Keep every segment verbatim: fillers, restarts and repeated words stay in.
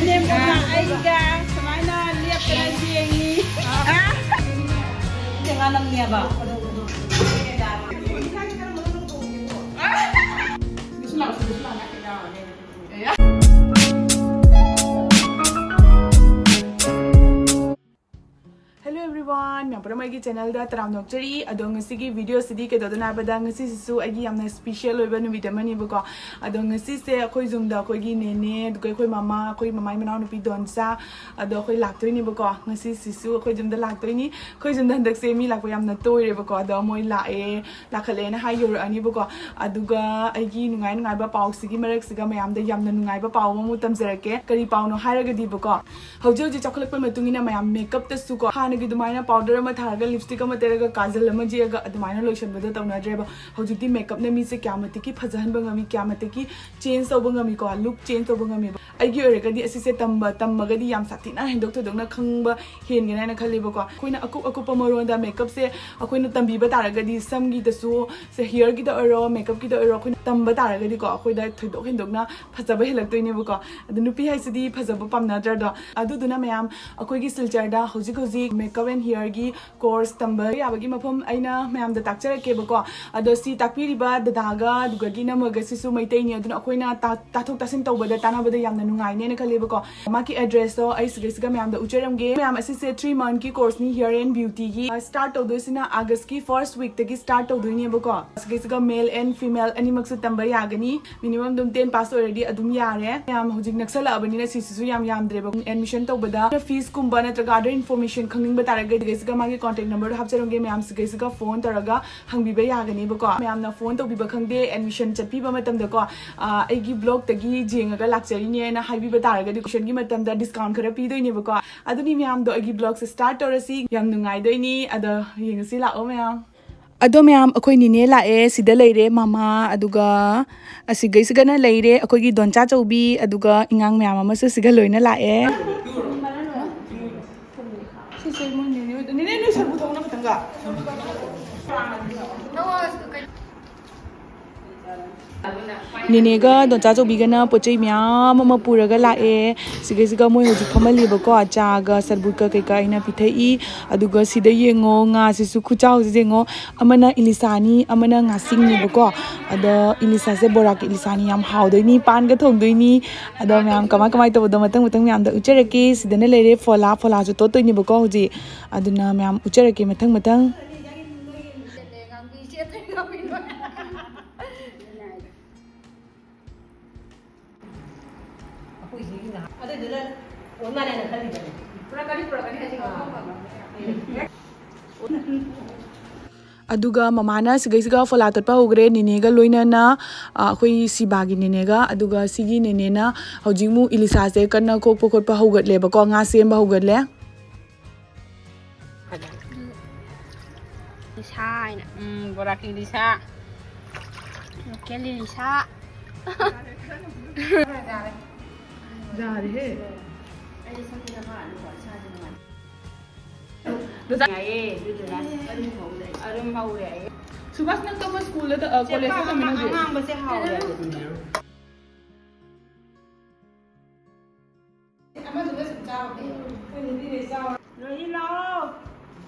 ꯅꯦꯝꯕꯣꯛꯅ ꯑꯩꯒ ꯁꯨꯃꯥꯏꯅ ꯂꯦꯞꯇꯅ ꯌꯦꯡꯉꯤ꯫ ꯇꯦꯡꯉꯥ ꯅꯪꯅꯦꯕ꯫ Hello everyone, ꯃꯌꯥꯝ ꯄꯨꯝꯅꯃꯛ ꯑꯩꯒꯤ channelꯗ ꯇꯔꯥꯝꯅ ꯑꯣꯛꯆꯔꯤ꯫ ꯑꯗꯣ ꯉꯁꯤꯒꯤ videoꯁꯤꯗꯤ ꯀꯩꯗꯧꯗꯣꯏꯅꯣ ꯍꯥꯏꯕꯗ, ꯉꯁꯤꯁꯤꯁꯨ ꯑꯩꯒꯤ ꯌꯥꯝꯅ special ꯑꯣꯏꯕ ꯅꯨꯃꯤꯠ ꯑꯃꯅꯦꯕꯀꯣ꯫ ꯑꯗꯣ ꯉꯁꯤꯁꯦ ꯑꯩꯈꯣꯏ ꯌꯨꯝꯗ ꯑꯩꯈꯣꯏꯒꯤ ꯅꯦꯅꯦ, ꯑꯗꯨꯒ ꯑꯩꯈꯣꯏ ꯃꯃꯥ, ꯑꯩꯈꯣꯏ ꯃꯃꯥꯒꯤ ꯃꯅꯥꯎꯅꯨꯄꯤ ꯗꯣꯟꯆꯥ, ꯑꯗꯣ ꯑꯩꯈꯣꯏ ꯂꯥꯛꯇꯣꯏꯅꯦꯕꯀꯣ꯫ ꯉꯁꯤꯁꯤꯁꯨ ꯑꯩꯈꯣꯏ ꯌꯨꯝꯗ ꯂꯥꯛꯇꯣꯏꯅꯤ꯫ ꯑꯩꯈꯣꯏ ꯌꯨꯝꯗ ꯍꯟꯗꯛꯁꯦ ꯃꯤ ꯂꯥꯛꯄ ꯌꯥꯝꯅ ꯇꯣꯏꯔꯦꯕꯀꯣ꯫ ꯑꯗꯣ ꯃꯣꯏ ꯂꯥꯛꯑꯦ, ꯂꯥꯛꯈꯠꯂꯦꯅ ꯍꯥꯏ ꯌꯧꯔꯛꯑꯅꯤꯕꯀꯣ꯫ ꯑꯗꯨꯒ ꯑꯩꯒꯤ ꯅꯨꯡꯉꯥꯏ ꯅꯨꯡꯉꯥꯏꯕ ꯄꯥꯎꯁꯤꯒꯤ ꯃꯔꯛꯁꯤꯒ ꯃꯌꯥꯝꯗ ꯌꯥꯝꯅ ꯅꯨꯡꯉꯥꯏꯕ ꯄꯥꯎ ꯑꯃꯃꯨꯛ ꯇꯝꯖꯔꯛꯀꯦ꯫ ꯀꯔꯤ ꯄꯥꯎꯅꯣ ꯍꯥꯏꯔꯒꯗꯤꯕꯀꯣ, ꯍꯧꯖꯤꯛ ꯍꯧꯖꯤꯛ ꯆꯥꯎꯈꯠꯂꯛꯄꯒꯤ ꯃꯇꯨꯡ ꯏꯟꯅ ꯃꯌꯥꯝ makeupꯇꯁꯨꯀꯣ, ꯍꯥꯟꯅꯒꯤ ꯑꯗꯨꯃꯥꯏꯅ powder ꯑꯃ ꯊꯥꯔꯒ, lipstick ꯑꯃ ꯇꯩꯔꯒ, ꯀꯥꯖꯜ ꯑꯃ ꯌꯦꯛꯑꯒ ꯑꯗꯨꯃꯥꯏꯅ ꯂꯣꯏꯁꯤꯟꯕꯗꯣ ꯇꯧꯅꯗ꯭ꯔꯦꯕ꯫ ꯍꯧꯖꯤꯛꯇꯤ makeupꯅ ꯃꯤꯁꯦ ꯀꯌꯥꯃꯇꯤꯛꯀꯤ ꯐꯖꯍꯟꯕ ꯉꯝꯃꯤ, ꯀꯌꯥꯃꯇꯤꯛꯀꯤ change ꯇꯧꯕ ꯉꯝꯃꯤꯀꯣ, look change ꯇꯧꯕ ꯉꯝꯃꯦꯕ꯫ ꯑꯩꯒꯤ ꯑꯣꯏꯔꯒꯗꯤ ꯑꯁꯤꯁꯦ ꯇꯝꯕ, ꯇꯝꯃꯒꯗꯤ ꯌꯥꯝ ꯁꯥꯊꯤꯅ ꯍꯦꯟꯗꯣꯛ ꯊꯣꯏꯗꯣꯛꯅ ꯈꯪꯕ ꯍꯦꯟꯒꯅꯤ ꯍꯥꯏꯅ ꯈꯜꯂꯤꯕꯀꯣ꯫ ꯑꯩꯈꯣꯏꯅ ꯑꯀꯨꯞ ꯑꯀꯨꯞꯄ ꯃꯔꯣꯟꯗ makeupꯁꯦ ꯑꯩꯈꯣꯏꯅ ꯇꯝꯕꯤꯕ ꯇꯥꯔꯒꯗꯤ, ꯁꯝꯒꯤꯗꯁꯨ, ꯁꯦ, hairꯒꯤꯗ ꯑꯣꯏꯔꯣ, makeupꯀꯤꯗ ꯑꯣꯏꯔꯣ, ꯑꯩꯈꯣꯏꯅ ꯇꯝꯕ ꯇꯥꯔꯒꯗꯤꯀꯣ, ꯑꯩꯈꯣꯏꯗ ꯊꯣꯏꯗꯣꯛ ꯍꯦꯟꯗꯣꯛꯅ ꯐꯖꯕ ꯍꯦꯜꯂꯛꯇꯣꯏꯅꯦꯕꯀꯣ꯫ ꯑꯗꯣ ꯅꯨꯄꯤ ꯍꯥꯏꯁꯤꯗꯤ ꯐꯖꯕ ꯄꯥꯝꯅꯗ꯭ꯔꯗꯣ? ꯑꯗꯨꯗꯨꯅ ꯃꯌꯥꯝ, ꯑꯩꯈꯣꯏꯒꯤ ꯁꯤꯜꯆꯔꯗ ꯍꯧꯖꯤꯛ ꯍꯧꯖꯤꯛ makeup and hairꯒꯤ course ꯇꯝꯕ ꯌꯥꯕꯒꯤ ꯃꯐꯝ ꯑꯩꯅ ꯃꯌꯥꯝꯗ ꯇꯥꯛꯆꯔꯛꯀꯦꯕꯀꯣ꯫ ꯑꯗꯣ ꯁꯤ ꯇꯥꯛꯄꯤꯔꯤꯕ ꯗꯗꯥꯒ ꯑꯗꯨꯒ ꯏꯅꯝꯃꯒꯁꯤꯁꯨ ꯃꯩꯇꯩꯅꯤ, ꯑꯗꯨꯅ ꯑꯩꯈꯣꯏꯅ ꯇꯥ-, ꯇꯥꯊꯣꯛ ꯇꯥꯁꯤꯟ ꯇꯧꯕꯗ, ꯇꯥꯟꯅꯕꯗ ꯌꯥꯝꯅ ꯅꯨꯡꯉꯥꯏꯅꯦꯅ ꯈꯜꯂꯦꯕꯀꯣ꯫ ꯃꯥꯒꯤ addressꯇꯣ ꯑꯩ ꯁꯤꯗꯩꯁꯤꯒ ꯃꯌꯥꯝꯗ ꯎꯠꯆꯔꯝꯒꯦ꯫ ꯃꯌꯥꯝ, ꯑꯁꯤꯁꯦ three monthꯀꯤ courseꯅꯤ, hair and beautyꯒꯤ꯫ ꯑ, start ꯇꯧꯗꯣꯏꯁꯤꯅ Augustꯀꯤ first weekꯇꯒꯤ start ꯇꯧꯗꯣꯏꯅꯦꯕꯀꯣ꯫ ꯁꯤꯗꯩꯁꯤꯒ male and female ꯑꯅꯤꯃꯛꯁꯨ ꯇꯝꯕ ꯌꯥꯒꯅꯤ꯫ Minimum ꯑꯗꯨꯝ ten pass ꯑꯣꯏꯔꯗꯤ ꯑꯗꯨꯝ ꯌꯥꯔꯦ꯫ ꯃꯌꯥꯝ, ꯍꯧꯖꯤꯛ ꯅꯛꯁꯜꯂꯛꯑꯕꯅꯤꯅ ꯁꯤꯁꯤꯁꯨ ꯌꯥꯝ ꯌꯥꯝꯗ꯭ꯔꯦꯕ꯫ Admission ꯇꯧꯕꯗ feesꯀꯨꯝꯕ ꯅꯠꯇ꯭ꯔꯒ other information ꯈꯪꯅꯤꯡꯕ ꯇꯥꯔꯒꯗꯤ ꯁꯤꯒ ꯃꯥꯒꯤ contact numberꯗꯣ ꯍꯥꯞꯆꯔꯝꯒꯦ꯫ ꯃꯌꯥꯝ ꯁꯤꯒꯩꯁꯤꯒ phone ꯇꯧꯔꯒ ꯍꯪꯕꯤꯕ ꯌꯥꯒꯅꯤꯕꯀꯣ꯫ ꯃꯌꯥꯝꯅ phone ꯇꯧꯕꯤꯕ ꯈꯪꯗꯦ, admission ꯆꯠꯄꯤꯕ ꯃꯇꯝꯗꯀꯣ, ꯑ, "ꯑꯩꯒꯤ blogꯇꯒꯤ ꯌꯦꯡꯉꯒ ꯂꯥꯛꯆꯔꯤꯅꯦꯅ" ꯍꯥꯏꯕꯤꯕ ꯇꯥꯔꯒꯗꯤ tuitionꯒꯤ ꯃꯇꯝꯗ discount ꯈꯔ ꯄꯤꯗꯣꯏꯅꯦꯕꯀꯣ꯫ ꯑꯗꯨꯅꯤ ꯃꯌꯥꯝꯗꯣ, ꯑꯩꯒꯤ blogꯁꯦ start ꯇꯧꯔꯁꯤ꯫ ꯌꯥꯝ ꯅꯨꯡꯉꯥꯏꯗꯣꯏꯅꯤ꯫ ꯑꯗꯣ ꯌꯦꯡꯉꯁꯤ, ꯂꯥꯛꯑꯣ ꯃꯌꯥꯝ꯫ ꯑꯗꯣ ꯃꯌꯥꯝ, ꯑꯩꯈꯣꯏ ꯅꯤꯅꯦ ꯂꯥꯛꯑꯦ꯫ ꯁꯤꯗ ꯂꯩꯔꯦ ꯃꯃꯥ, ꯑꯗꯨꯒ ꯑꯁꯤꯒꯩꯁꯤꯒꯅ ꯂꯩꯔꯦ ꯑꯩꯈꯣꯏꯒꯤ ꯗꯣꯟꯆꯥ ꯆꯧꯕꯤ, ꯑꯗꯨꯒ ꯏꯉꯥꯡ ꯃꯌꯥꯝ ꯑꯃꯁꯨ ꯁꯤꯒ ꯂꯣꯏꯅ ꯂꯥꯛꯑꯦ꯫ ꯁꯤꯁꯦ ꯃꯣꯏ ꯅꯤꯅꯦ ꯍꯣꯏꯗ꯫ ꯅꯤꯅꯦ, ꯅꯣꯏ ꯁꯔꯨ ꯊꯧꯅ ꯈꯇꯪꯒ꯫ ꯅꯦꯅꯦꯒ ꯗꯣꯟꯆꯥ ꯆꯧꯕꯤꯒꯅ ꯄꯣꯠ ꯆꯩ ꯃꯌꯥꯝ ꯑꯃ ꯄꯨꯔꯒ ꯂꯥꯛꯑꯦ꯫ ꯁꯤꯒꯩꯁꯤꯒ ꯃꯣꯏ ꯍꯧꯖꯤꯛ ꯐꯝꯍꯜꯂꯤꯕꯀꯣ, ꯆꯥꯒ ꯁꯔꯕꯨꯠꯀ ꯀꯩꯀꯥ ꯑꯩꯅ ꯄꯤꯊꯛꯏ꯫ ꯑꯗꯨꯒ ꯁꯤꯗ ꯌꯦꯡꯉꯣ, ꯉꯥꯁꯤꯁꯨ ꯈꯨꯆꯥꯎꯁꯤ ꯌꯦꯡꯉꯣ꯫ ꯑꯃꯅ ꯏꯂꯤꯁꯥꯅꯤ, ꯑꯃꯅ ꯉꯥꯁꯤꯡꯅꯦꯕꯀꯣ꯫ ꯑꯗꯣ ꯏꯂꯤꯁꯥꯁꯦ ꯕꯣꯔꯥꯒꯤ ꯏꯂꯤꯁꯥꯅꯤ, ꯌꯥꯝ ꯍꯥꯎꯗꯣꯏꯅꯤ, ꯄꯥꯟꯒ ꯊꯣꯡꯗꯣꯏꯅꯤ꯫ ꯑꯗꯣ ꯃꯌꯥꯝ ꯀꯃꯥꯏ ꯀꯃꯥꯏ ꯇꯧꯕꯗꯣ ꯃꯊꯪ ꯃꯊꯪ ꯃꯌꯥꯝꯗ ꯎꯠꯆꯔꯛꯀꯦ꯫ ꯁꯤꯗꯅ ꯂꯩꯔꯦ ꯐꯣꯂꯥ, ꯐꯣꯂꯥꯁꯨ ꯇꯣꯠꯇꯣꯏꯅꯦꯕꯀꯣ ꯍꯧꯖꯤꯛ꯫ ꯑꯗꯨꯅ ꯃꯌꯥꯝ ꯎꯠꯆꯔꯛꯀꯦ ꯃꯊꯪ ꯃꯊꯪ꯫ ꯑꯩꯈꯣꯏ ꯏꯆꯦꯒꯤ ꯅꯍꯥꯟ ꯑꯗꯨꯗꯨꯅ ꯑꯣꯟꯅꯔꯦꯅ ꯈꯜꯂꯤꯕꯅꯦ꯫ ꯄꯨꯔꯛꯀꯅꯤ, ꯄꯨꯔꯛꯀꯅꯤ ꯍꯥꯏꯁꯦ꯫ ꯑꯥ꯫ ꯑꯗꯨꯒ ꯃꯃꯥꯅ ꯁꯤꯒꯩꯁꯤꯒ ꯐꯣꯂꯥ ꯇꯣꯠꯄ ꯍꯧꯈ꯭ꯔꯦ, ꯅꯦꯅꯦꯒ ꯂꯣꯏꯅꯅ, ꯑ, ꯑꯩꯈꯣꯏ ꯁꯤꯕꯥꯒꯤ ꯅꯦꯅꯦꯒ꯫ ꯑꯗꯨꯒ ꯁꯤꯒꯤ ꯅꯦꯅꯦꯅ ꯍꯧꯖꯤꯛꯃꯨꯛ ꯏꯂꯤꯁꯥꯁꯦ ꯀꯟꯅ ꯈꯣꯛꯄ ꯈꯣꯠꯄ ꯍꯧꯒꯠꯂꯦꯕꯀꯣ, ꯉꯥ ꯁꯦꯝꯕ ꯍꯧꯒꯠꯂꯦ꯫ ꯂꯤꯁꯥ ꯍꯥꯏꯅ꯫ ꯎꯝ, ꯕꯣꯔꯥꯀꯤ ꯂꯤꯁꯥ꯫ Local Lisa. ꯌꯥꯔꯦꯍꯦ꯫ ꯌꯥꯏꯌꯦ, ꯑꯗꯨꯗꯨꯅ ꯑꯗꯨꯝ ꯍꯧꯔꯦ꯫ ꯁꯨꯕꯥꯁ, ꯅꯪ ꯇꯝꯕ ꯁ꯭ꯀꯨꯜꯗ ꯇ-, ꯑ, ꯁꯦ ꯀꯣꯂꯦꯖꯇ ꯄꯥꯕ ꯇꯝꯃꯤꯟꯅꯁꯦ? ꯑꯉꯥꯡꯕꯁꯦ ꯍꯥꯎꯔꯦ꯫ ꯑꯃꯗꯨꯅ ꯁꯨꯝ ꯆꯥꯎ ꯀꯩꯅꯣ꯫ ꯑꯩꯈꯣꯏ ꯅꯨꯄꯤꯈꯩ ꯆꯥꯎ꯫ ꯂꯣꯏꯁꯤ ꯂꯥꯛꯑꯣ꯫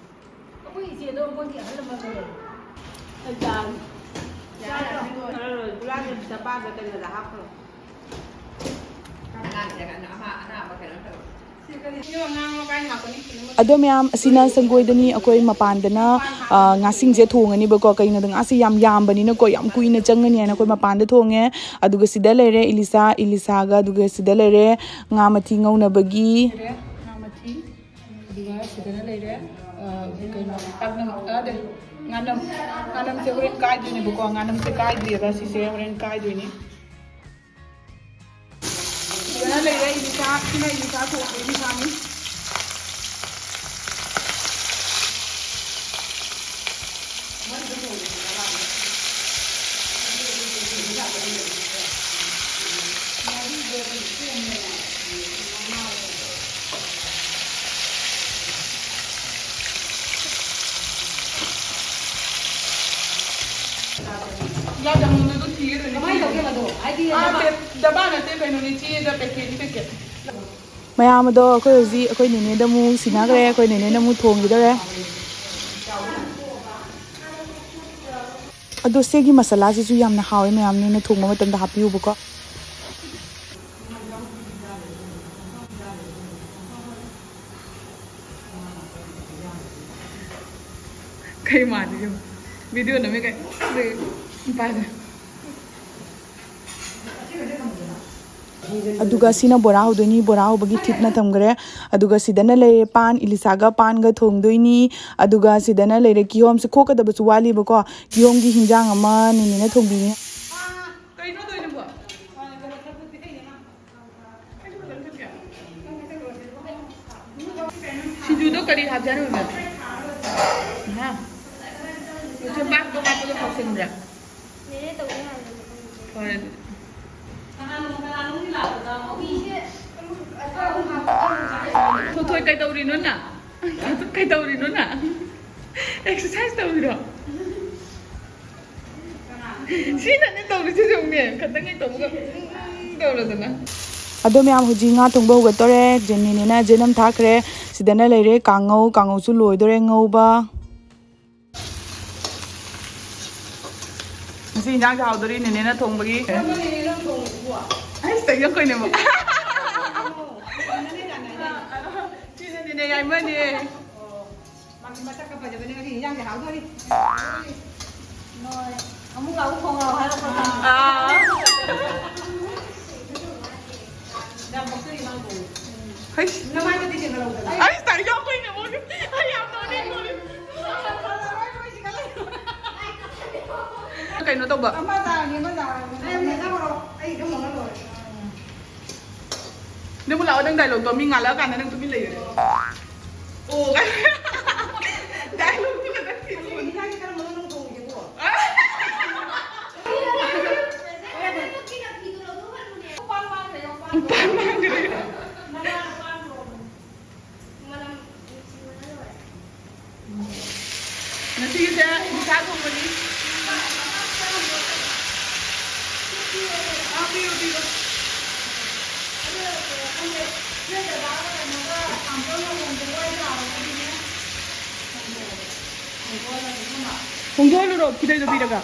ꯑꯩꯈꯣꯏ ꯏꯆꯦꯗꯣ ꯃꯣꯏꯒꯤ ꯑꯍꯜ ꯂꯃꯟꯗꯣ꯫ ꯑꯩ ꯆꯥꯔꯅꯤ꯫ ꯌꯥꯔꯦ, ꯌꯥꯔꯦ, ꯂꯣꯏꯔꯦ꯫ ꯈꯔ ꯂꯣꯏꯔꯦ꯫ ꯒꯨꯂꯥꯞ ꯖꯥꯃꯨꯟ ꯆꯄꯥꯛꯇ ꯀꯩꯅꯣꯗ ꯍꯥꯞꯈ꯭ꯔꯣ꯫ ꯑꯉꯥꯡꯁꯦ ꯑꯅꯥ-, ꯑꯃ, ꯑꯅꯥꯕ ꯀꯩꯅꯣ ꯇꯧꯋꯦ꯫ ꯁꯤ ꯀꯔꯤ? ꯁꯤ ꯑꯉꯥꯡ ꯃꯈꯥꯏ ꯉꯥꯛꯇꯅꯤ꯫ ꯑꯗꯣ ꯃꯌꯥꯝ, ꯑꯁꯤꯅ ꯁꯪꯒꯣꯏꯗꯅꯤ꯫ ꯑꯩꯈꯣꯏ ꯃꯄꯥꯟꯗꯅ, ꯑ, ꯉꯥꯁꯤꯡꯁꯦ ꯊꯣꯡꯉꯅꯤꯕꯀꯣ꯫ ꯀꯩꯒꯤꯅꯣꯗ ꯉꯥꯁꯦ ꯌꯥꯝ ꯌꯥꯝꯕꯅꯤꯅꯀꯣ, ꯌꯥꯝ ꯀꯨꯏꯅ ꯆꯪꯉꯅꯤ ꯍꯥꯏꯅ ꯑꯩꯈꯣꯏ ꯃꯄꯥꯟꯗ ꯊꯣꯡꯉꯦ꯫ ꯑꯗꯨꯒ ꯁꯤꯗ ꯂꯩꯔꯦ ꯏꯂꯤꯁꯥ, ꯏꯂꯤꯁꯥꯒ, ꯑꯗꯨꯒ ꯁꯤꯗ ꯂꯩꯔꯦ ꯉꯥ ꯃꯊꯤ ꯉꯧꯅꯕꯒꯤ꯫ ꯂꯩꯔꯦ ꯉꯥ ꯃꯊꯤ, ꯑꯗꯨꯒ ꯁꯤꯗꯅ ꯂꯩꯔꯦ, ꯑ, ꯀꯩꯅꯣ, ꯄꯥꯛꯅꯝ, ꯑ, ꯅꯠꯇꯦ, ꯉꯥꯅꯝ, ꯉꯥꯅꯝꯁꯦ ꯍꯣꯔꯦꯟ ꯀꯥꯏꯗꯣꯏꯅꯦꯕꯀꯣ꯫ ꯉꯥꯅꯝꯁꯦ ꯀꯥꯏꯗ꯭ꯔꯤꯑꯕ, ꯁꯤꯁꯦ ꯍꯣꯔꯦꯟ ꯀꯥꯏꯗꯣꯏꯅꯤ꯫ ꯁꯤꯗꯅ ꯂꯩꯔꯦ ꯏꯂꯤꯁꯥ, ꯁꯤꯅ ꯏꯂꯤꯁꯥ ꯊꯣꯡꯕ ꯏꯂꯤꯁꯥꯅꯤ꯫ ꯑꯥ, ꯄꯦ-, ꯗꯕꯥ ꯅꯠꯇꯦ, ꯀꯩꯅꯣꯅꯦ, ꯆꯦꯗ, ꯄꯦꯀꯦꯠꯅꯤ, ꯄꯦꯀꯦꯠ꯫ ꯃꯌꯥꯝ ꯑꯗꯣ ꯑꯩꯈꯣꯏ ꯍꯧꯖꯤꯛ ꯑꯩꯈꯣꯏ ꯅꯦꯅꯦꯗ ꯑꯃꯨꯛ ꯁꯤꯟꯅꯈ꯭ꯔꯦ, ꯑꯩꯈꯣꯏ ꯅꯦꯅꯦꯅ ꯑꯃꯨꯛ ꯊꯣꯡꯈꯤꯗꯣꯔꯦ꯫ ꯑꯗꯣ ꯁꯤꯒꯤ ꯃꯁꯥꯂꯥꯁꯤꯁꯨ ꯌꯥꯝꯅ ꯍꯥꯎꯋꯦ, ꯃꯌꯥꯝ ꯅꯣꯏꯅ ꯊꯣꯡꯕ ꯃꯇꯝꯗ ꯍꯥꯞꯄꯤꯌꯨꯕꯀꯣ꯫ ꯀꯩ ꯃꯥꯜꯂꯤ ꯌꯦꯡꯉꯨ꯫ ꯚꯤꯗꯤꯑꯣ ꯅꯝꯃꯤ ꯀꯩ꯫ ꯄꯥꯏꯔꯦ꯫ ꯑꯗꯨꯒ ꯁꯤꯅ ꯕꯣꯔꯥ ꯍꯧꯗꯣꯏꯅꯤ, ꯕꯣꯔꯥ ꯍꯧꯕꯒꯤ ꯊꯤꯠꯅ ꯊꯝꯈ꯭ꯔꯦ꯫ ꯑꯗꯨꯒ ꯁꯤꯗꯅ ꯂꯩꯔꯦ ꯄꯥꯟ, ꯏꯂꯤꯁꯥꯒ ꯄꯥꯟꯒ ꯊꯣꯡꯗꯣꯏꯅꯤ꯫ ꯑꯗꯨꯒ ꯁꯤꯗꯅ ꯂꯩꯔꯦ ꯀꯤꯍꯣꯝꯁꯦ ꯈꯣꯛꯀꯗꯕꯁꯨ ꯋꯥꯠꯂꯤꯕꯀꯣ꯫ ꯀꯤꯍꯣꯝꯒꯤ ꯍꯤꯟꯖꯥꯡ ꯑꯃ ꯅꯦꯅꯦꯅ ꯊꯣꯡꯕꯤꯅꯤ꯫ ꯀꯩꯅꯣ ꯇꯧꯔꯤꯗꯨꯕꯣ? ꯁꯤꯡꯖꯨꯗꯣ ꯀꯔꯤ ꯍꯥꯞꯁꯦ ꯍꯥꯏꯅꯣ, ꯕꯦꯝꯃ? ꯍꯥ? ꯆꯦꯕꯥꯛꯇꯣ ꯍꯥꯞꯄꯗꯣ ꯍꯥꯎꯁꯟꯕ꯭ꯔꯥ? ꯅꯦꯅꯦ ꯇꯧꯅꯤ ꯍꯥꯏꯕꯅꯦ꯫ ꯐꯔꯦ ꯑꯗꯨꯗꯤ꯫ ꯊꯣꯏꯊꯣꯏ, ꯀꯩꯗꯧꯔꯤꯅꯣ ꯅꯪ? ꯀꯩꯗꯧꯔꯤꯅꯣ ꯅꯪ? ꯑꯦꯛꯁꯔꯁꯥꯏꯁ ꯇꯧꯔꯤꯔꯣ? ꯁꯤꯅꯅꯦ ꯇꯧꯔꯤꯁꯦ, ꯌꯦꯡꯉꯨꯅꯦ꯫ ꯈꯇꯪ ꯍꯦꯛ ꯇꯧꯕꯒ ꯎꯝ, ꯎꯝ ꯇꯧꯔꯗꯅ꯫ ꯑꯗꯣ ꯃꯌꯥꯝ, ꯍꯧꯖꯤꯛ ꯉꯥ ꯊꯣꯡꯕ ꯍꯧꯒꯠꯇꯣꯔꯦ꯫ ꯖꯦꯅꯤꯅꯦꯅ ꯖꯦꯅꯝ ꯊꯥꯈ꯭ꯔꯦ꯫ ꯁꯤꯗꯅ ꯂꯩꯔꯦ ꯀꯥꯡꯉꯧ, ꯀꯥꯡꯉꯧꯁꯨ ꯂꯣꯏꯗꯣꯔꯦ ꯉꯧꯕ꯫ ꯉꯁꯤ ꯏꯟꯖꯥꯡꯁꯦ ꯍꯥꯎꯗꯣꯔꯤ, ꯅꯦꯅꯦꯅ ꯊꯣꯡꯕꯒꯤ꯫ ꯀꯔꯝꯕ ꯅꯦꯅꯦꯅꯣ ꯊꯣꯡꯉꯤꯗꯨꯕꯣ? ꯑꯩꯁ, ꯇꯩꯌꯣ ꯀꯩꯅꯣ꯫ ꯀꯩꯅꯣꯅꯦ ꯀꯥꯏꯅ ꯍꯥꯏꯅꯦ꯫ ꯁꯤꯅ ꯅꯦꯅꯦ ꯌꯥꯏꯃꯅꯦ꯫ ꯃꯥꯒꯤ ꯃꯁꯛꯀ ꯐꯖꯕꯅꯦ, ꯉꯁꯤ ꯏꯟꯖꯥꯡꯁꯦ ꯍꯥꯎꯗꯣꯔꯤ꯫ ꯅꯣꯏ ꯑꯃꯨꯛ ꯂꯥꯎ ꯈꯣꯡ ꯂꯥꯎ ꯍꯥꯏꯔꯛꯄ ꯀꯥꯟꯗ꯫ ꯑꯥ꯫ ꯌꯥꯝ ꯄꯛꯆꯩ ꯅꯪꯕꯨ꯫ ꯍꯩꯁ꯫ ꯅꯃꯥꯏꯗꯨꯗꯤ ꯀꯩꯅꯣ ꯂꯧꯗꯅ꯫ ꯑꯩ ꯇꯥꯏ ꯌꯥꯎꯕꯩꯅꯦ ꯃꯣꯏ꯫ ꯑꯩ ꯌꯥꯝ ꯅꯣꯛꯅꯤꯡ ꯅꯣꯛꯅꯤꯡ꯫ ꯀꯩꯅꯣ ꯇꯧꯕ꯫ ꯑꯃ ꯆꯥꯔꯅꯤ, ꯑꯃ ꯆꯥꯔꯅꯤ꯫ ꯑꯩ ꯑꯗꯨꯝ ꯂꯧꯔ ꯂꯣꯏꯔꯦ꯫ ꯅꯪꯕꯨ ꯂꯥꯛꯑꯣ, ꯅꯪ ꯗꯥꯏꯂꯣꯛꯇꯣ ꯃꯤ ꯉꯥꯜꯂꯛꯑꯀꯥꯟꯗ ꯅꯪ ꯇꯨꯃꯤꯟ ꯂꯩꯌꯨ꯫ ꯑꯣ, ꯗꯥꯏꯂꯣꯛꯇꯨ ꯈꯛꯇꯪ ꯊꯤꯔꯛꯑꯣ꯫ ꯏꯟꯖꯥꯡꯁꯦ ꯀꯔꯝꯕꯅꯣ ꯅꯪ ꯊꯣꯡꯉꯤꯁꯤꯕꯣ? ꯄꯥꯟ ꯃꯥꯡꯈ꯭ꯔꯦ꯫ ꯉꯁꯤꯒꯤꯁꯦ ꯏꯁꯥ ꯊꯣꯡꯕꯅꯤ꯫ ꯍꯣꯡꯗꯣꯛꯍꯜꯂꯨꯔꯣ ꯈꯨꯗꯩꯗꯣ ꯄꯤꯔꯒ꯫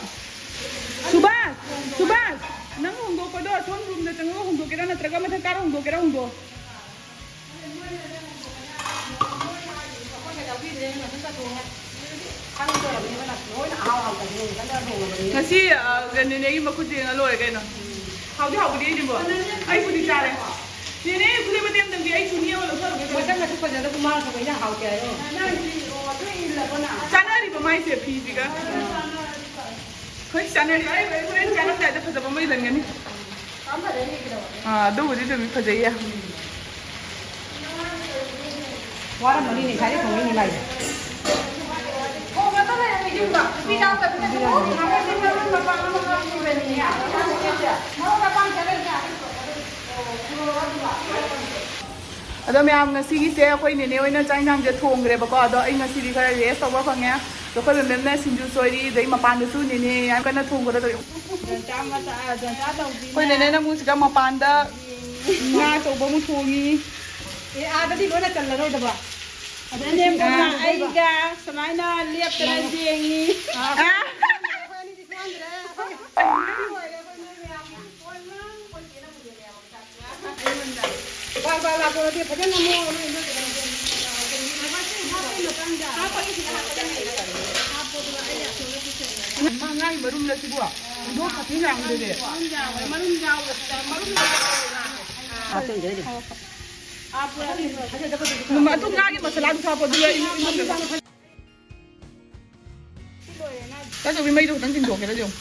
ꯁꯨꯕꯥꯁ, ꯁꯨꯕꯥꯁ, ꯅꯪ ꯍꯣꯡꯗꯣꯛꯄꯗꯣ ꯑꯁꯣꯝ ꯔꯨꯝꯗ ꯆꯪꯉꯒ ꯍꯣꯡꯗꯣꯛꯀꯦꯔꯥ ꯅꯠꯇ꯭ꯔꯒ ꯃꯊꯛ ꯀꯥꯔ ꯍꯣꯡꯗꯣꯛꯀꯦꯔꯥ ꯍꯣꯡꯗꯣꯛꯑꯣ꯫ ꯉꯁꯤ, ꯑ, ꯅꯦꯅꯦꯒꯤ ꯃꯈꯨꯠ ꯌꯦꯡꯉ ꯂꯣꯏꯔꯦ ꯀꯩꯅꯣ꯫ ꯍꯥꯎꯗꯤ ꯍꯥꯎꯕꯅꯤ ꯑꯩꯗꯤꯕꯣ꯫ ꯑꯩꯕꯨꯗꯤ ꯆꯥꯔꯦ꯫ ꯅꯦꯅꯦ, ꯈꯨꯗꯩ ꯃꯇꯦꯛ ꯑꯃꯇꯪꯗꯤ ꯑꯩ ꯁꯨꯅꯤ ꯑꯃ ꯂꯧꯊꯔꯨꯒꯦ꯫ ꯃꯁꯛ ꯃꯁꯛ ꯐꯖꯗꯕ ꯃꯥꯅ ꯊꯣꯛꯄ ꯏꯟꯖꯥꯡ ꯍꯥꯎꯇꯦ ꯍꯥꯏꯔꯣ? ꯆꯥꯅꯔꯤꯕ ꯃꯥꯏꯁꯦ ꯐꯤꯁꯤꯒ꯫ ꯍꯣꯏ, ꯆꯥꯅꯔꯤ꯫ ꯑꯩ ꯍꯣꯔꯦꯟ ꯆꯥꯔꯝꯗꯥꯏꯗ ꯐꯖꯕ ꯑꯃ ꯏꯜꯍꯟꯒꯅꯤ꯫ ꯑꯥ, ꯑꯗꯨꯕꯨꯗꯤ ꯑꯗꯨꯝ ꯐꯖꯩꯌꯦ꯫ ꯋꯥꯔꯝꯃꯅꯤꯅꯦ, ꯉꯁꯥꯏꯗꯩ ꯊꯣꯡꯉꯛꯏꯅꯦ ꯃꯥꯏꯁꯦ꯫ ꯑꯗꯣ ꯃꯌꯥꯝ, ꯉꯁꯤꯒꯤꯁꯦ ꯑꯩꯈꯣꯏ ꯅꯦꯅꯦ ꯍꯣꯏꯅ ꯆꯥꯛ ꯏꯟꯁꯥꯡꯁꯦ ꯊꯣꯡꯈ꯭ꯔꯦꯕꯀꯣ꯫ ꯑꯗꯣ ꯑꯩ ꯉꯁꯤꯗꯤ ꯈꯔ rest ꯇꯧꯕ ꯐꯪꯉꯦ꯫ ꯑꯗꯣ ꯑꯩꯈꯣꯏ ꯃꯦꯝꯅ ꯁꯤꯡꯖꯨ ꯁꯣꯏꯔꯤ, ꯑꯗꯩ ꯃꯄꯥꯟꯗꯁꯨ ꯅꯦꯅꯦ ꯌꯥꯝ ꯀꯟꯅ ꯊꯣꯡꯕꯗ ꯇꯧꯔꯤ꯫ ꯖꯣꯟꯆꯥ ꯃꯆꯥ, ꯖꯣꯟꯆꯥ ꯇꯧꯕꯤꯅ꯫ ꯑꯩꯈꯣꯏ ꯅꯦꯅꯦꯅ ꯑꯃꯨꯛ ꯁꯤꯗ ꯃꯄꯥꯟꯗ ꯉꯥ ꯑꯆꯧꯕ ꯑꯃꯨꯛ ꯊꯣꯡꯉꯤ꯫ ꯑꯦ, ꯑꯥꯗꯗꯤ ꯂꯣꯏꯅ ꯆꯜꯂꯔꯣꯏꯗꯕ꯫ ꯑꯗꯨꯅꯦ ꯑꯥ, ꯑꯩꯒ ꯁꯨꯃꯥꯏꯅ ꯂꯦꯞꯇꯅ ꯌꯦꯡꯉꯤ꯫ ꯑꯥ꯫ ꯑꯩꯈꯣꯏ ꯑꯅꯤꯗꯤ ꯁꯣꯟꯗ꯭ꯔꯦ꯫ ꯑꯩꯈꯣꯏ ꯂꯣꯏꯔꯦ, ꯑꯩꯈꯣꯏ ꯅꯣꯏ ꯃꯌꯥꯝꯒꯤ꯫ ꯕꯥꯔ ꯕꯥꯔ ꯂꯥꯛꯄ ꯅꯠꯇꯦ, ꯐꯖꯅ ꯃꯑꯣꯡ ꯑꯃ ꯏꯟꯖꯥꯡ ꯀꯩꯅꯣ ꯇꯧꯔꯤ꯫ ꯉꯥꯒꯤ ꯃꯔꯨꯝꯂ ꯁꯤꯕꯣ? ꯍꯧꯗꯣꯡ ꯁꯥꯊꯤ ꯌꯥꯝꯈ꯭ꯔꯦꯅꯦ꯫ ꯃꯔꯨꯝ ꯌꯥꯎꯋꯦ, ꯃꯔꯨꯝ ꯌꯥꯎꯋꯦ꯫ ꯑꯗꯨ ꯉꯥꯒꯤ ꯃꯁꯥꯂꯥꯗꯨꯁꯨ ꯍꯥꯞꯄꯣ, ꯑꯗꯨꯒ ꯏꯃꯨꯡ ꯆꯥꯆꯧꯕꯤ, ꯃꯩꯗꯣ ꯈꯤꯇꯪ ꯆꯤꯡꯊꯣꯛꯀꯦꯔꯥ ꯌꯦꯡꯉꯨ꯫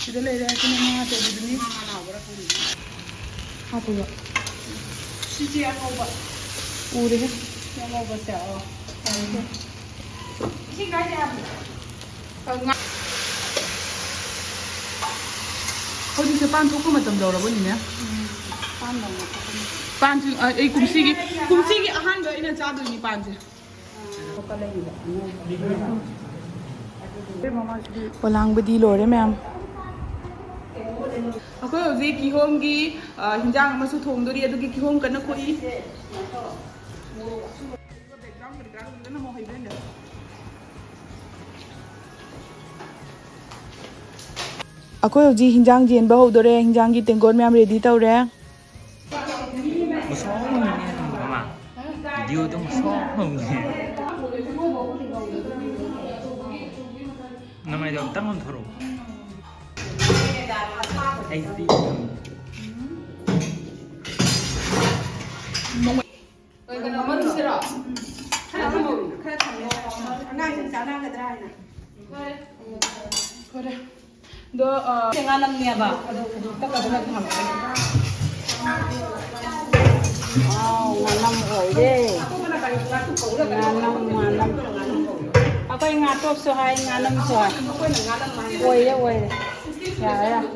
ꯁꯤꯗ ꯂꯩꯔꯦ, ꯁꯤꯅ ꯉꯥ ꯑꯆꯧꯕꯤꯗꯨꯅꯤ꯫ ꯍꯥꯞꯄꯨꯕ꯫ ꯁꯤꯁꯦ ꯑꯉꯧꯕ꯫ ꯎꯔꯦꯍꯦ꯫ ꯁꯤ ꯑꯉꯧꯕꯁꯦ, ꯑꯣ꯫ ꯏꯁꯤꯡ ꯀꯥꯏꯗ ꯍꯥꯞꯄꯤ? ꯑ, ꯉꯥ-, ꯍꯧꯖꯤꯛꯁꯦ ꯄꯥꯟ ꯊꯣꯛꯄ ꯃꯇꯝ ꯌꯧꯔꯕꯅꯤꯅꯦ꯫ ꯎꯝ, ꯄꯥꯟ ꯂꯧꯕ ꯆꯠꯀꯅꯤ꯫ ꯄꯥꯟꯁꯤ, ꯑ, ꯑꯩ ꯀꯨꯝꯁꯤꯒꯤ, ꯀꯨꯝꯁꯤꯒꯤ ꯑꯍꯥꯟꯕ ꯑꯩꯅ ꯆꯥꯗꯣꯏꯅꯤ ꯄꯥꯟꯁꯦ꯫ ꯄꯣꯂꯥꯡꯕꯗꯤ ꯂꯣꯏꯔꯦ ꯃꯌꯥꯝ꯫ ꯑꯩꯈꯣꯏ ꯍꯧꯖꯤꯛ ꯀꯤꯍꯣꯝꯒꯤ, ꯑ, ꯍꯤꯟꯖꯥꯡ ꯑꯃꯁꯨ ꯊꯣꯡꯗꯣꯔꯤ, ꯑꯗꯨꯒꯤ ꯀꯤꯍꯣꯝ ꯀꯟꯅ ꯈꯣꯛꯏ꯫ Background ꯀꯔꯤ ꯀꯔꯥ ꯐꯖꯅ ꯃꯍꯩ ꯂꯣꯏꯅ꯫ ꯑꯩꯈꯣꯏ ꯍꯧꯖꯤꯛ ꯍꯤꯟꯖꯥꯡ ꯌꯦꯟꯕ ꯍꯧꯗꯣꯔꯦ꯫ ꯍꯤꯟꯖꯥꯡꯒꯤ ꯇꯦꯡꯀꯣꯠ ꯃꯌꯥꯝ ꯔꯦꯗꯤ ꯇꯧꯔꯦ꯫ ꯃꯁꯥ ꯃꯎꯅꯦ ꯃꯃꯥ꯫ ꯚꯤꯗꯤꯑꯣꯗꯣ ꯃꯁꯥ ꯃꯎꯅꯦ꯫ ꯅꯃꯥꯏꯗꯣ ꯑꯝꯇꯪ ꯑꯣꯟꯊꯣꯔꯛꯑꯣ꯫ ꯑꯩ ꯁꯤ ꯀꯩꯅꯣ, ꯃꯔꯨꯁꯤꯔꯣ? ꯈꯔ ꯊꯝꯃꯣ꯫ ꯈꯔ ꯊꯝꯃꯣ꯫ ꯑꯉꯥꯡꯁꯤꯡ ꯆꯥꯟꯅꯒꯗ꯭ꯔꯥ ꯍꯥꯏꯅ꯫ ꯐꯔꯦ꯫ ꯑꯗꯣ, ꯑ, ꯉꯥꯅꯝꯅꯦꯕ꯫ ꯑꯗꯣ ꯇꯛꯀꯗꯕ ꯊꯝꯃꯣ꯫ ꯋꯥꯎ, ꯉꯥꯅꯝ ꯑꯣꯏꯔꯦ꯫ ꯉꯥꯅꯝ, ꯉꯥꯅꯝ꯫ ꯑꯩꯈꯣꯏ ꯉꯥꯇꯣꯛꯁꯨ ꯍꯥꯏ, ꯉꯥꯅꯝꯁꯨ ꯍꯥꯏ꯫ ꯑꯣꯏꯔꯦ, ꯑꯣꯏꯔꯦ꯫ ꯌꯥꯔꯦ, ꯌꯥꯔꯦ꯫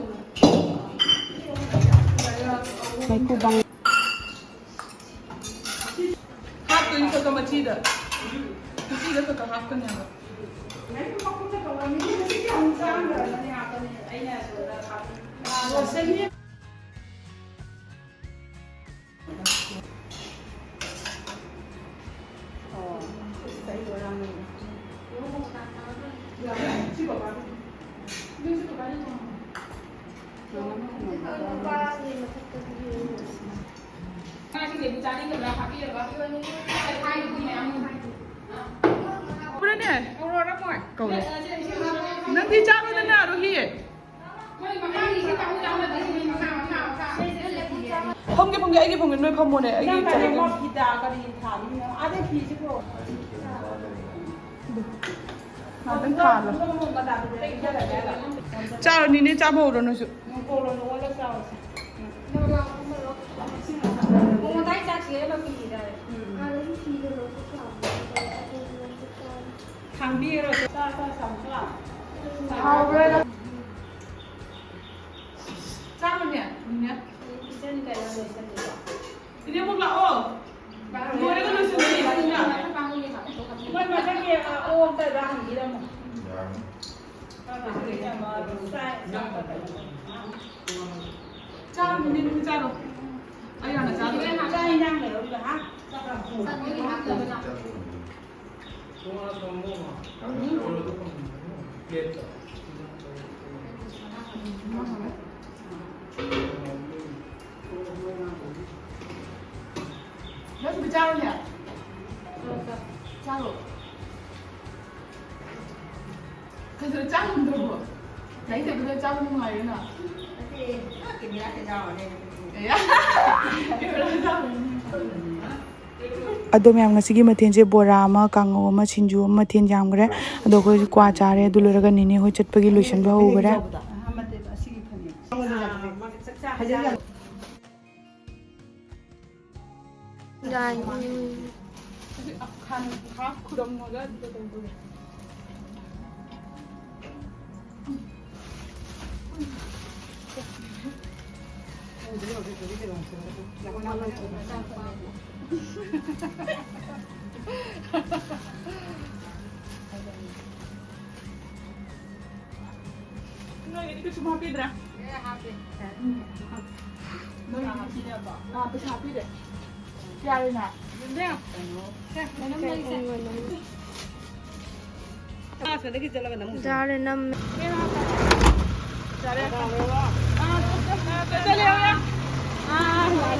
ꯃꯩꯈꯨ ꯕꯪ꯫ ꯍꯥꯞꯇꯣꯏꯅꯤ ꯈꯛ ꯈꯛ ꯃꯆꯤꯗ꯫ ꯃꯆꯤꯗ ꯈꯛ ꯈꯛ ꯍꯥꯞꯀꯅꯤ ꯍꯥꯏꯕ꯫ ꯍꯣꯔꯦꯟꯅꯦ꯫ ꯀꯧꯔꯦ꯫ ꯅꯪꯗꯤ ꯆꯥꯔꯣꯗꯅ, ꯔꯣꯍꯤ꯫ ꯐꯝꯒꯦ, ꯐꯝꯒꯦ, ꯑꯩꯒꯤ ꯐꯝꯒꯦ, ꯅꯣꯏ ꯐꯝꯃꯣꯅꯦ, ꯑꯩꯒꯤ ꯆꯠꯂꯒꯦ꯫ ꯐꯤꯗꯥ ꯀꯔꯤ ꯊꯥꯕꯤꯅꯣ? ꯑꯥꯗꯩ ꯐꯤꯁꯦ ꯄꯨꯔꯛꯑꯣ꯫ ꯉꯥꯛꯇꯪ ꯊꯥꯜꯂꯣ꯫ ꯆꯥꯔꯣ, ꯅꯤꯅꯦ, ꯆꯥꯕ ꯍꯧꯔꯣ ꯅꯣꯏꯁꯨ꯫ ꯊꯥꯡꯕꯤꯔꯣ, ꯆꯥ, ꯆꯥ, ꯆꯥ, ꯆꯥ꯫ ꯍꯥꯎꯕ꯭ꯔꯥ? ꯆꯥꯔꯣꯅꯦ, ꯅꯤꯅꯦ꯫ ꯏꯆꯟ ꯀꯩꯅꯣ ꯂꯣꯏꯁꯜꯂꯤꯕꯣ? ꯏꯅꯦ, ꯑꯃꯨꯛ ꯂꯥꯛꯑꯣ꯫ ꯂꯣꯏꯔꯒ ꯂꯣꯏꯁꯤꯟꯁꯤ, ꯏꯆꯟꯒ꯫ ꯃꯣꯏ ꯃꯊꯛꯀꯤ, ꯑ, ꯑꯣꯛꯇ ꯍꯪꯕꯤꯔꯝꯃꯣ꯫ ꯆꯥꯔꯣ, ꯅꯨꯃꯤꯠ ꯅꯨꯃꯤꯠ ꯆꯥꯔꯣ꯫ ꯑꯩ ꯍꯥꯟꯅ ꯆꯥꯗꯣꯏꯅꯦ꯫ ꯆꯥꯛ ꯏꯟꯖꯥꯡ ꯂꯩꯍꯧꯔꯤꯕ, ꯍꯥ? ꯆꯥꯛ ꯏꯟꯖꯥꯡ ꯂꯩꯍꯧꯔꯤꯕ, ꯍꯥ? ꯆꯥꯛ ꯏꯟꯖꯥꯡ ꯂꯩꯍꯧꯔꯤꯕ꯫ ꯄ꯭ꯂꯦꯠꯇ꯫ ꯅꯪꯁꯨ ꯆꯥꯔꯣꯅꯦ꯫ ꯆꯥꯔꯣ꯫ ꯀꯩꯗꯧꯔꯦ, ꯆꯥ ꯉꯝꯗ꯭ꯔꯕꯣ? ꯒꯥꯔꯤ ꯆꯠꯄꯗ ꯆꯥꯕ ꯅꯨꯡꯉꯥꯏꯔꯦꯅ꯫ ꯅꯠꯇꯦ, ꯅꯪ ꯀꯦꯃꯦꯔꯥꯁꯦ ꯌꯥꯎꯔꯅꯦ꯫ ꯑꯦ, ꯀꯦꯃꯦꯔꯥ ꯌꯥꯎꯔꯅꯤ꯫ ꯑꯗꯣ ꯃꯌꯥꯝ, ꯉꯁꯤꯒꯤ ꯃꯊꯦꯜꯁꯦ ꯕꯣꯔꯥ ꯑꯃ, ꯀꯥꯡꯉꯧ ꯑꯃ, ꯁꯤꯡꯖꯨ ꯑꯃ, ꯃꯊꯦꯜ ꯌꯥꯝꯈ꯭ꯔꯦ꯫ ꯑꯗꯣ ꯑꯩꯈꯣꯏ ꯀ꯭ꯋꯥ ꯆꯥꯔꯦ꯫ ꯑꯗꯨ ꯂꯣꯏꯔꯒ ꯅꯦꯅꯦ ꯍꯣꯏ ꯆꯠꯄꯒꯤ ꯂꯣꯏꯁꯤꯟꯕ ꯍꯧꯈ꯭ꯔꯦ꯫ ꯌꯥꯏ꯫ ꯍꯧꯖꯤꯛ ꯈꯥꯛ ꯈꯨꯔꯝꯃꯒ ꯑꯗꯨꯒ ꯇꯧꯗꯣꯏꯅꯦ꯫ ꯅꯣꯏꯒꯤꯗꯤ ꯀꯩꯁꯨꯝ ꯍꯥꯞꯄꯤꯗ꯭ꯔꯥ? ꯅꯣꯏꯒꯤꯗꯤ ꯄꯤꯔꯕꯣ? ꯑꯥ, ꯄꯩꯁꯥ ꯄꯤꯔꯦ꯫ ꯌꯥꯔꯦꯅ? ꯌꯥꯔꯦ, ꯅꯝꯃꯦ꯫ ꯌꯥꯔꯦ꯫ ꯑꯥ, ꯆꯠꯂꯦ, ꯌꯥꯔꯦ꯫ ꯑꯥ,